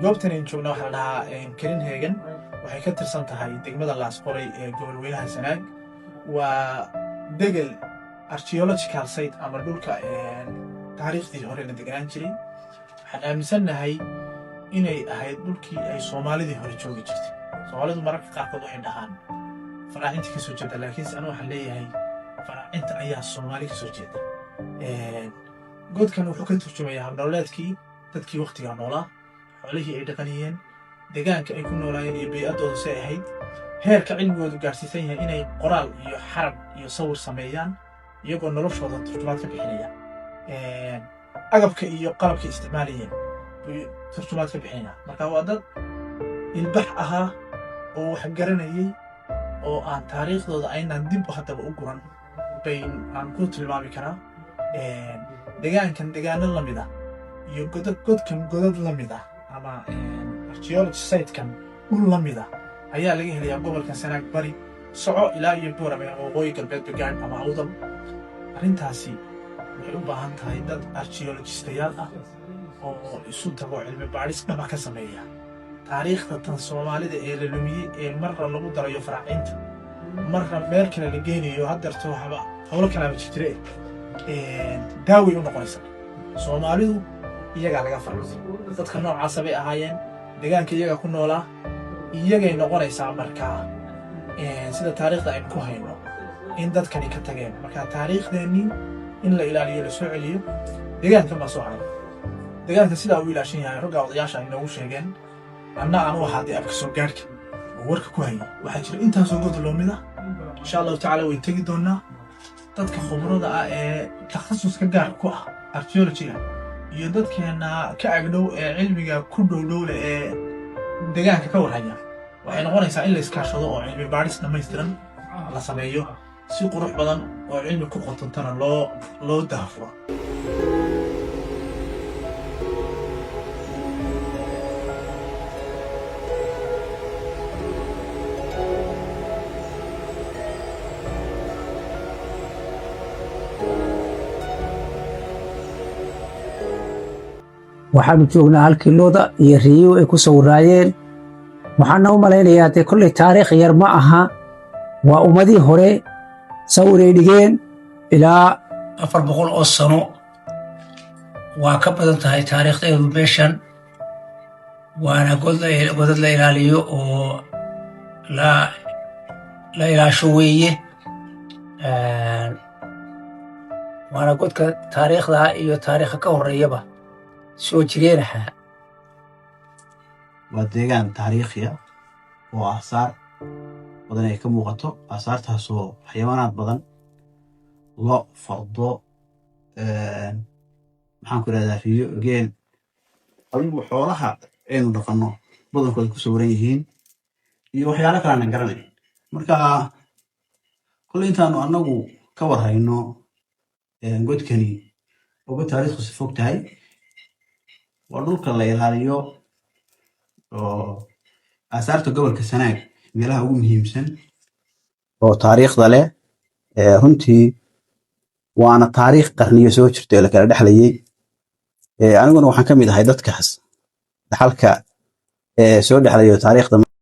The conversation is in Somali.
Goobtan aynu joogna waxaa la dhahaa Karinhegan. Waxay ka tirsan tahay degmada Laasqoray ee gobol weynaha Sanaag. Waa degel archaeological site ama dhulka taariikhdii hore la deganaan jiray. Waxaan aaminsannahay inay ahayd dhulkii ay Soomaalidii hore joogi jirtay. Soomaalidu mararka qaarkood waxay dhahaan faraacinta kasoo jeeda, laakiinse anu waxaan leeyahay faraacinta ayaa Soomaali kasoo jeeda. Godkan wuxuu ka turjumayaa habnololeedkii dadkii waktigaa noolaa, xoolihii ay dhaqaniyeen, degaanka ay ku noolaayeen iyo bey'addoodu si ay ahayd, heerka cilmigoodu gaarsiisan yahay inay qoraal iyo xarab iyo sawir sameeyaan iyagoo noloshooda turjumaad ka bixinaya, agabka iyo qalabka isticmaalayeen buu turjumaad ka bixinaya. Marka waa dad ilbax ahaa oo wax garanayay oo aan taariikhdooda aynaan dib haddaba u guran bay aan ku tilmaami karaa. Degaankan degaano la mid ah iyo godad, godkan godad la mid ah ama archaeology sitekan dhul la mid ah ayaa laga helayaa gobolka Sanaag bari soco ilaa iyo Boorame ama Waqooyi Galbeed Bagaan ama Awdal. Arrintaasi waxay u baahan tahay dad archaeologistayaal ah oo isu tago, cilmi baadhis dhaba ka sameeya taariikhda tan Soomaalida ee la lumiyey, ee marna lagu darayo faraaciinta, marna meel kale la geynayo. Haddeerto waxba howlo kalaaba jirjire daaway u noqonaysa. Soomaalidu iyagaa laga farcay, dadka noocaasa bay ahaayeen, degaanka iyagaa ku noolaa, iyagay noqonaysaa. Markaa sida taariikhda aynu ku hayno in dadkani ka tageen, marka taariikhdeenii in la ilaaliyo, la soo celiyo. Degaankan baa soo haray. Degaanka sidaa uu ilaashan yahay ragga odayaasha ay noogu sheegeen, anna aan u ahaa dee abka soo gaadhka oo warka ku hayay. Waxaa jira intaasoo god loomid ah. Insha Allahu tacaala wayn tegi doonaa. Dadka khubrada ah ee takhasuska gaar ku ah archaeologyga iyo dadkeena ka agdhow ee cilmiga ku dhowdhowle ee degaanka ka warhaya, waxay noqonaysaa in la iskaashado oo cilmi baadhis dhammaystiran la sameeyo, si qurux badan oo cilmi ku qotontana loo daahfuro. Waxaanu joognaa halkii looda iyo riyuhu ay ku sawiraayeen. Waxaana u malaynayaa dee kolley taariikh yar ma aha, waa ummadii hore sawiray dhigeen ilaa 400 oo sano waa ka badan tahay taariikhdeedu meeshan. Waana godad la ilaaliyo oo la ilaasho weeye. Waana godka taariikhda iyo taariikha ka horeeyaba soo jireenaha. Waa deegaan taariikhi ah oo aasaar badan ay ka muuqato, aasaartaasoo xayawaanaad badan, lo, fardo, maxaan ku idhahdaa, riyo, geel, adigu xoolaha aynu dhaqanno badankooda ku sawiran yihiin iyo waxyaalo kale aanan garanayn. Marka kolley intaanu annagu ka war hayno, godkani oo god taariikhdiisu fog tahay, waa dhulka la ilaaliyo oo aasaarta gobolka Sanaag meelaha ugu muhiimsan oo taariikhda leh. Runtii waana taariikh qarniyo soo jirta ee la kala dhexlayay. Aniguna waxaan ka mid ahay dadkaas dhaxalka soo dhexlayo taariikhda.